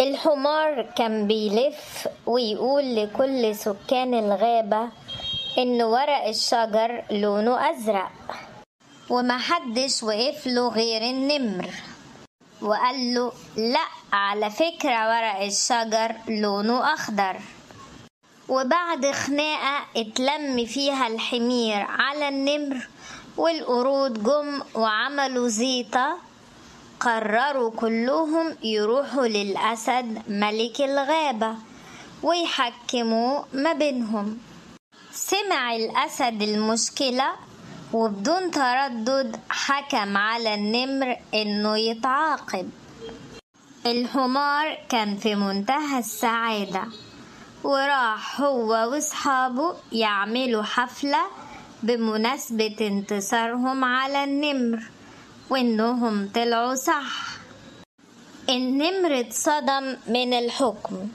الحمار كان بيلف ويقول لكل سكان الغابة إن ورق الشجر لونه أزرق، ومحدش وقف له غير النمر وقال له لا، على فكرة ورق الشجر لونه أخضر. وبعد خناقة اتلم فيها الحمير على النمر والقرود جم وعملوا زيطة، قرروا كلهم يروحوا للأسد ملك الغابة ويحكموا ما بينهم. سمع الأسد المشكلة وبدون تردد حكم على النمر إنه يتعاقب. الحمار كان في منتهى السعادة، وراح هو واصحابه يعملوا حفلة بمناسبة انتصارهم على النمر وإنهم طلعوا صح. النمر اتصدم من الحكم،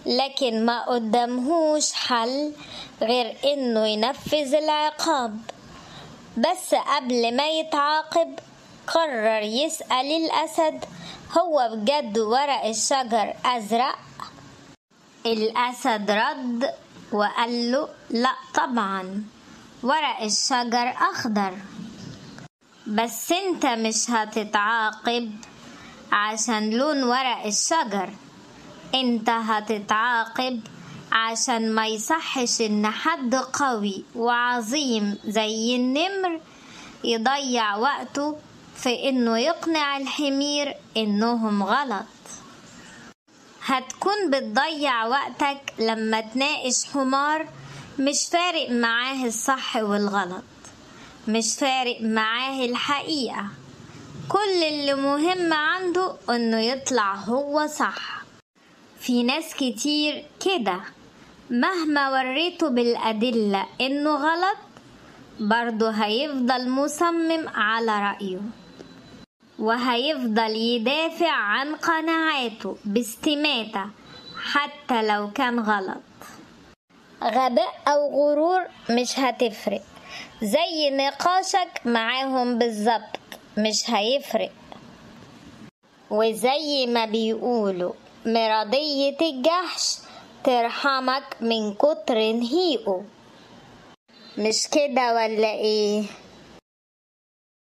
لكن ما قدمهوش حل غير إنه ينفذ العقاب. بس قبل ما يتعاقب قرر يسأل الأسد هو بجد ورق الشجر أزرق؟ الأسد رد وقال له لا طبعا، ورق الشجر أخضر، بس انت مش هتتعاقب عشان لون ورق الشجر، انت هتتعاقب عشان ما يصحش ان حد قوي وعظيم زي النمر يضيع وقته في انه يقنع الحمير انهم غلط. هتكون بتضيع وقتك لما تناقش حمار مش فارق معاه الصح والغلط، مش فارق معاه الحقيقة، كل اللي مهم عنده انه يطلع هو صح. في ناس كتير كده مهما وريته بالأدلة انه غلط برضه هيفضل مصمم على رأيه، وهيفضل يدافع عن قناعاته باستماتة حتى لو كان غلط. غباء أو غرور مش هتفرق، زي نقاشك معاهم بالظبط مش هيفرق. وزي ما بيقولوا مرضية الجحش ترحمك من كتر نهيقه، مش كده ولا ايه؟